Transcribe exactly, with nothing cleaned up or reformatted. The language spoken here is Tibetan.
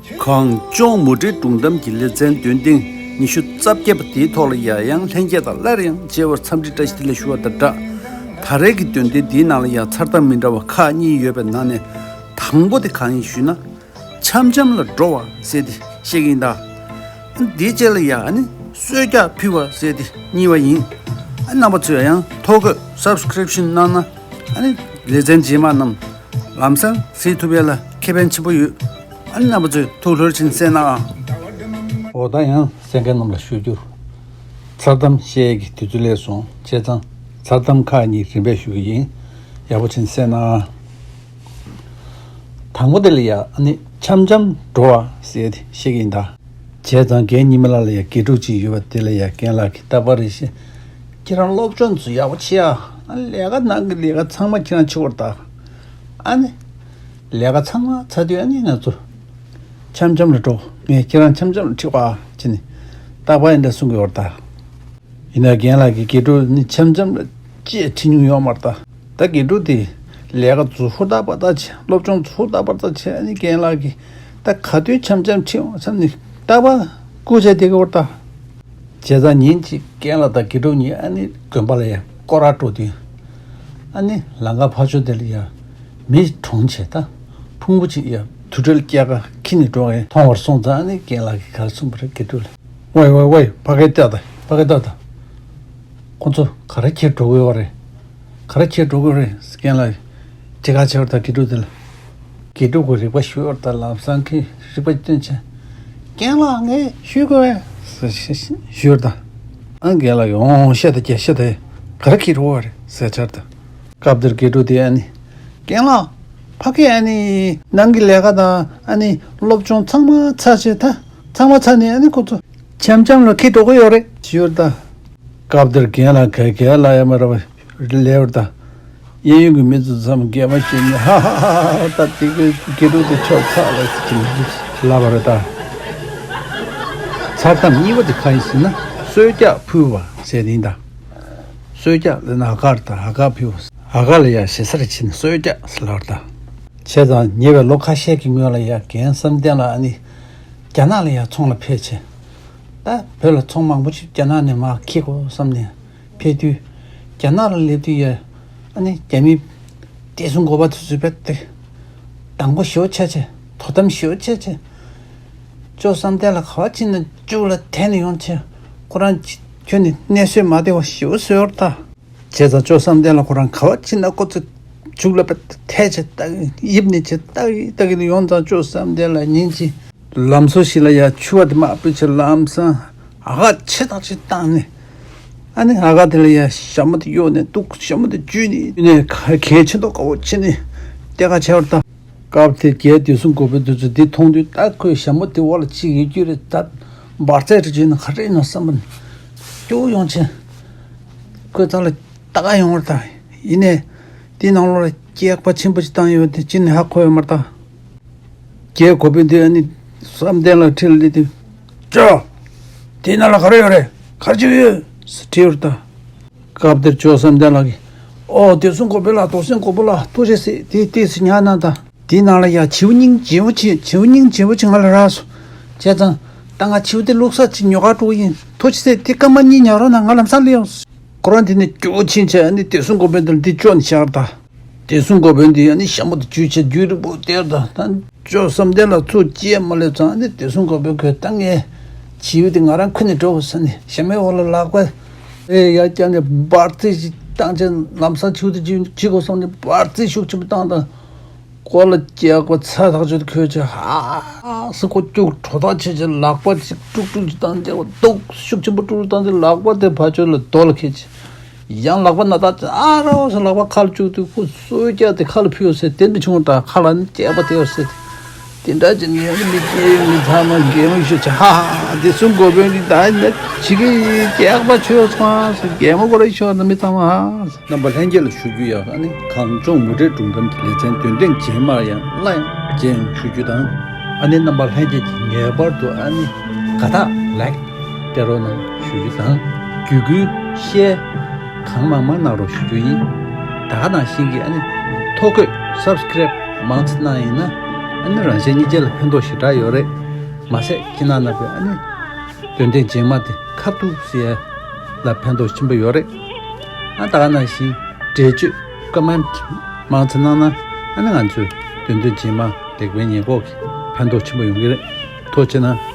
གངས་ལྗོངས་མུ་འབྲེལ་སྒྲུང་གཏམ་གྱི་ལེ་ཚན་འདོན་ཐེངས་ཉི་ཤུ་རྩ་བརྒྱད་པ་དེའི་ཐོག་ལ་ཡང་ཡང་ལྷན་རྒྱས་དང་སླར་ཡང་མཇལ་བར་འཚམས་འདྲི་བཀྲ་ཤིས་བདེ་ལེགས་ཞུ་བ་དང་སྦྲགས། ད་རེས་ཀྱི་འདོན་ཐེངས་འདིའི་ནང་ལ་ཡང་མཚར་གཏམ་མི་འདྲ་བ་ཁག་གཉིས་ཡོད་པའི་ནང་ནས། དང་པོ་དེ་གང་ཡིན་ཞུས་ན། འཆམ་འཆམ་ལ་འགྲོ་བ་ཟེར་དེ་བཤད་ཀྱི་ཡིན་ད། འདིའི་རྗེས་ལ་ཡང་ཨ་ནི་གསོལ་ཇ་ཕུལ་བ་ཟེར་དེ་གཉིས་པ་ཡིན། ཨ་རྣམ་པ་ཚོས་ཡང་ཐོ་འགོད་སབ་སི་ཀི་རིབ་ཤན་གནང་ན། ཨ་ནི་ལེ་ཚན་རྗེས་མ་རྣམས་ལམ་སང་གཟིགས་ཐུབ་ཡས་ལ་ཁེ་ཕན་ཆེན་པོ་ཡོད། ཨ་ནི་རྣམ་པ་ཚོས་ཐུགས་ལྷོད་ཕྱིན་གསན་ན་ཨ། འོ་ད་ཡང་གསན་མཁན་རྣམས་ལ་ཞུ་རྒྱུར། མཚར་གཏམ་བཤད་ཡས་ཀྱི་དུས་ཚོད་སླེབས་སོང་། བྱས་ཙང་མཚར་གཏམ་ཁག་གཉིས་རིམ་པས་ཞུ་གི་ཡིན། ཡག་པོ་ཕྱིན་གསན་ན་ཨ། དང་པོ་དེ་ལ་ཡ་ཨ་ནི་འཆམ་འཆམ་འགྲོ་བ་ཟེར་དེ་བཤད་ཀྱི་ཡིན་ད། བྱས་ཙང་རྒན་ཉི་མ་ལགས་ལ་ཡ་དགེ་ཕྲུག་ཅིག་ཡོད་པ་དེ་ལ་ཡ་རྒན་ལགས་ཀྱིས་རྟག་པར་རེ་བཤད། ཁྱེད་རང་སློབ་སྦྱོང་ཚོ་ཡག་པོ་བྱེད་ཨ། ཨ་ནི་ལས་ཀ་ནང་གི་ལས་ཀ་ཚང་མ་ཁྱེད་རང་བྱེད་དགོས་རེད་ད། ཨ་ནི་ལས་ཀ་ཚང་མ་ཚར་དུས་ཨ་ནི་ང་ཚོ་འཆམ་འཆམ་ལ་འགྲོ། ངས་ཁྱེད་རང་འཆམ་འཆམ་ལ་ཁྲིད་པ་བྱས་ནས་རྟག་པར་ཡིན་འདྲ་གསུང་གི་ཡོད་རེད་ད། ཡིན་ན་རྒན་ལགས་ཀྱིས་དགེ་ཕྲུག་ནི་འཆམ་འཆམ་ལ་ཅེས་ཁྲིད་མྱོང་ཡོད་མ་རེད་ད། ད་དགེ་ཕྲུག་དེ་ལས་ཀ་ཚོ་ཧུར་ཐག་པ་ཐག་བྱས། སློབ་སྦྱོང་ཚོ་ཧུར་ཐག་པ་ཐག་བྱས། ཨ་ནི་རྒན་ལགས་ཀྱིས་ད་ག་དུས་འཆམ་འཆམ་ཁྲིད་འོང་བསམ་ནས་རྟག་པར་སྒུག་བྱས་བསྡད་ཀྱི་ཡོད་རེད་ད། བྱས་ཙང་ཉིན་གཅིག་རྒན་ལགས་དང་དགེ་ཕྲུག་གཉིས་ཨ་ནི་དགོན་པ་ལ་ཡ་སྐོར་ར་འགྲོ་དུས། ཨ་ནི་ལམ་ཁ་ཕར་ཕྱོགས་དེ་ལ་ཡ་མི་གྲོངས་བྱས་ད། ཕུང་པོ་ཅིག་ཡ་དུར་ཁྲོད་སྐྱེལ་ག་ཁྱེར་ནས་འགྲོ་བས་མཐོང་བར་སོང་ཙང་། ཨ་ནི་རྒན་ལགས་ཀྱིས་ག་རེ་གསུངས་པ་རེད། དགེ་ཕྲུག་ལ། ཝེ་ཝེ་ཝེ། ཕ་གིར་བལྟས་དང་། ཕ་གིར་བལྟས་དང་། ཁོ་ཚོ་ག་རེ་ཁྱེར་འགྲོ་གི་ཡོད་རེད། ག་རེ་ཁྱེར་འགྲོ་གི་རེད། རྒན་ལགས་ཅི་ག་བྱས་པ་རེད་ད། དགེ་ཕྲུག་དེ་ལ། དགེ་ཕྲུག་གིས་རིག་པ་ཞུས་པ་རེད་ད། ལམ་སང་གིས་རིག་པ་སྟོན་བྱས། རྒན་ལགས་ངས་ཞུ་དགོས་པས་ཟེར་ཞུས་པ་རེད་ད། ཨ་རྒན་ལགས་ཀྱིས་འོང་བཤད་དང་རྒྱལ་བཤད་དང་། ག་རེ་ཁྱེར་འགྲོ་བ་རེད་ཟེར་བྱས་རེད་ད། སྐབས་དེར་དགེ་ཕྲུག་དེས་ཨ་ནི། རྒན་ལགས། ཕ་གིར་ཨ་ནི་ནང་གི་ལས་ཀ་དང་ཨ་ནི་སློབ་སྦྱོང་ཚང་མ་ཚར་བྱས་ད། ཚང་མ་ཚར་ནས་ཨ་ནི་ཁོ་ཚོ་འཆམ་འཆམ་ལ་ཁྱེར་འགྲོ་གི་ཡོད་རེད་ཞུས་པ་རེད་ད། སྐབས་དེར་རྒན་ལགས་ག་ག་ལ་ཡ་མ་ར་བ་ལེ་བར་ད། གཡས་གཡོན་གྱི་མི་ཚོ་ཚང་མ་གད་མོ་བྱས་ནས་ཧ་ཧ་ཧ་ཧ། ད་དེ་གི་དགེ་ཕྲུག་དེ་ཆོག་ཚར་ལ་ཟེར་གྱིན་ལབ་པ་རེད་ད། མཚར་གཏམ་གཉིས་པ་དེ་གང་ཡིན་ཟེར་ན། གསོལ་ཇ་ཕུལ་བ་ཟེར་ནི་ད། གསོལ་ཇ་ལབ་ན་ཨ་གར་ད། ཨ་གར་ཕུལ་བ། ཨ་གར་ལ་ཡ་ཞེ་སར་ཕྱིན་གསོལ་ཇ་ཟེར་ལབ་པ་རེད་ད། བྱས་ཙང་ཉེ་བའི་ལོ་ཁ་ཤས་ཀྱི་སྔོན་ལ་ཡ་རྒན་བསམ་གཏན་ལགས་ཨ་ནི་རྒྱ་ནག་ལ་ཡ་ཚོང་ལ་ཕེབས་བྱས། ད་བོད་ལ་ཚོང་མང་པོ་ཞིག་རྒྱ་ནག་ནས་མར་འཁྱེར་དགོས་བསམ་ནས་ཕེབས་དུས། རྒྱ་ནག་ལ་སླེབས་དུས་ཡ་ཨ་ནི་རྒྱ་མི་བདེ་སྲུང་འགོ་པ་དེ་ཚོས་རྦད་དེ་དང་པོ་ཞེ་པོ་བྱས་བྱས། དོ་དམ་ཞེ་པོ་བྱས་བྱས། ཅོ་བསམ་གཏན་ལགས་ག་པར་ཕྱིན་ན་མཇུག་ལ་དེད་ནས་ཡོང་བྱས། ཁོ་རང་ཁྱོན་ནས་གནས་བཟོད་མ་བདེ་བ་ཞེ་པོ་བཟོས་པ་རེད་ད། བྱས་ཙང་ཅོ་བསམ་གཏན་ལགས་ཁོ་རང་ག་པར་ཕྱིན་ན་ཁོ་ཚོས་མཇུག་ལ་རྦད་དེ་དེད་བྱས་ལྟ་གི། ཡིབ་ནས་བྱས་ལྟ་གི་ལྟ་གི་ཡོང་ཙང་། ཅོ་བསམ་གཏན་ལགས་ཉིན་གཅིག་ལམ་བཟོ་ཞིག་ལ་ཡ་ཕྱུ་པ་དེ་མར་ཕུད་བྱས་ལམ་སང་ཨ་གར་ཆེ་ཐག་ཆོད་བཏང་ནས། ཨ་ནི་ཨ་གར་དེ་ལ་ཡ་ཞྭ་མོ་དེ་གཡོགས་ནས་འདུག་ཞྭ་མོ་དེ་འཇུས་ནས་ནས་ག་གལ་ཆེ་མདོག་ཁ་པོ་བྱས་ནས་སྟེར་ག་བྱས་པ་རེད་ད། སྐབས་དེར་རྒན་བདེ་སྲུང་འགོ་དཔོན་དེ་ཚོས་འདི་མཐོང་དུས། ད་ཁོས་ཞྭ་མོ་དེ་འོག་ལ་ཅིག་ཡོད་རྒྱུ་རེད་ད། འབར་རྫས་རེ་བྱས་ན་ག་རེ་ཡིན་ནམ་བསམ་པ་ནས་སྐྱོ་བོ་ཡོང་བྱས། ཁོའི་རྩ་ལ་ལྟ་ག་ཡོང་བ་རེད་ད། ཡིན་ནའི་དེའི་ནང་ལོགས་ལ་སྐྱག་པ་ཆེན་པོ་ཞིག་བཏང་ཡོད་པ་དེ་ཅི་ནས་ཧ་གོ་ཡོད་མ་རེད་ད། རྒན་འགོ་དཔོན་དེ་ཨ་ནི་བསམ་གཏན་ལགས་འཁྲིས་ལ་སླེབས་དུས། ཅོ། དེའི་ནང་ལ་ག་རེ་ཡོད་རེད། ག་རེ་བྱེད་ཀྱི་ཡོད་ཟེར་དྲིས་པ་རེད་ད། སྐབས་དེར་ཅོ་བསམ་གཏན་ལགས་ཀྱིས། ཨོ། བདེ་སྲུང་འགོ་དཔོན་ལགས། དོགས་སེམས་དགོས་པ་ལ་ཐུགས་རྗེ་ཆེ། དེ་ཏོག་ཙམ་ཉར་གནང་དང་། དེའི་ནང་ལ་ཡ་བྱིའུ་སྙིང་རྗེ་པོ་ཅིག་བྱིའུ་སྙིང་རྗེ་པོ་ཅིག་ང་ལ་རག་སོང་། བྱས་ཙང་ད་ང་བྱིའུ་དེ་བླུགས་ས་ཅིག་ཉོ་གར་འགྲོ་གི་ཡིན། ཐུགས་རྗེ་ཆེ། དེ་སྐར་མ་གཉིས་ཉར་རོགས་གནང་། ང་ལམ་སང་སླེབས་ཡོང་། ཁོ་རང་དེ་ནས་སྐྱོ་བོ་ཕྱིན་བྱས། ཨ་ནི་བདེ་སྲུང་འགོ་དཔོན་དེ་ལ་འདི་བཅོལ་ནས་བཞག་པ་རེད་ད། བདེ་སྲུང་འགོ་དཔོན་དེས་ཨ་ནི་ཞྭ་མོ་དེ་འཇུས་བྱས་རྒྱུན་རིང་པོ་བསྡད་པ་རེད་ད། ད་ཅོ་བསམ་གཏན་ལགས་ཚུར་སྐྱེལ་མ་སླེབས་ཙང་། ཨ་ནི་བདེ་སྲུང་འགོ་དཔོན་ཁོས་ད་ངས་བྱིའུ་དེ་ང་རང་ཁུར་ནས་འགྲོ་དགོས་ཟེར་ནས་ཞྭ་མོའི་འོག་ལ་ལག་པ་རེ་ཡར་བརྐྱངས་ནས་འབར་རྫས་ཅིག་བཏང་བྱས། ལམ་སང་བྱིའུ་དེ་ཅི་བྱེད་དགོས་བསམ་ནས་འབར་རྫས་ཤུགས་ཆེན་པོ་བཏང་དང་། མགོ་ལ་སྐྱག་པ་ཚ་ཐག་ཆོད་དེ་ཁོལ་བྱས། ཧ་ཧ་ཟེར་ཁོ་སྐྱུག་བྲོ་ཐག་ཆོད་བྱས། ལག་པ་ཅིག་དཀྲུག་དཀྲུག་ཅིག་བཏང་སྟེ། འདུག་ཤུགས་ཆེན་པོ་དཀྲུག་དཀྲུག་བཏང་སྟེ། ལག་པ་དེ་ཕར་ཕྱོགས་ལ་རྡོ་ལ་འཁེལ་བྱས། ཡང་ལག་པ་ན་ད་ཨ་རོ་ཟེར་ལག་པ་ཁ་ལ་བཅུག་དུས། ཁོ་གསོལ་ཇ་དེ་ཁ་ལ་ཕུལ་ཡོད་ཟེར། དེ་འདྲ་བྱུང་བ་འདྲ། ཁ་ལ་ནི་སྐྱག་པ་དེ་ཡོད་ཟེར། དེ་འདྲ་བྱས་ནས་ཡང་མི་སྐྱེ་ཡོད། མི་ཚང་མ་གད་མོ་ཤོར་བྱས། ཧ་ཧ། བདེ་སྲུང་འགོ་དཔོན་གྱིས་ད་ནི་བྱེད་ཀྱི་ཡིན། སྐྱག་པ་ཆོད་སོང་ཟེར། གད་མོ་ཁོ་རང་ཤོར་ན་མི་ཚང་མ་ཧ་ཧ་ཟེར། རྣམ་པ་ལྷན་རྒྱས་ལ་ཞུ་རྒྱུ་ཡ། ཨ་ནི་གངས་ལྗོངས་མུ་འབྲེལ་སྒྲུང་གཏམ་གྱི་ལེ་ཚན་འདོན་ཐེངས་རྗེས་མར་ཡང་སླར་ཡང་མཇལ་ཡོང་ཞུ་རྒྱུ་དང་། ཨ་ནི་རྣམ་པ་ལྷན་རྒྱས་ཀྱིས་ངེས་པར་དུ་ཨ་ནི་དགའ་རྟགས་ལའིཀ་སྤྲད་རོགས་གནང་ཞུ་རྒྱུ་དང་། བརྒྱུད་སྐུལ་ཤེར་གང་མང་མང་གནང་རོགས་ཞུ་རྒྱུ་ཡིན། ད་ག་ནང་བཞིན་གྱི་ཨ་ནི་ཐོ་འགོད་སབ་སི་ཀི་རེབ་མང་ཙམ་གནང་ཡིན་ན། ཨ་ནི་རང་གཞན་གཉིས་ཆ་ལ་ཕན་ཐོགས་ཞེ་དྲག་ཡོད་རེད། མ་ཟད་ཁྱེད་རྣམ་པས་ཨ་ནི་དོན་ལྡན་རྗེས་མ་དེ་ཁ་ཐུག་ཟེར་ཡ་ལ་ཕན་ཐོགས་ཆེན་པོ་ཡོད་རེད། ཨ་ད་ག་ནང་བཞིན་འགྲེལ་བརྗོད་ཀོ་མེན་ཊི་མང་ཙམ་གནང་ན། ཨ་ནི་ང་ཚོས་དོན་ལྡན་རྗེས་མ་ལེགས་སྤེལ་ཉེས་འགོག་གི་ཕན་ཐོགས་ཆེན་པོ་ཡོང་གི་རེད། ཐུགས་རྗེ་གནང་།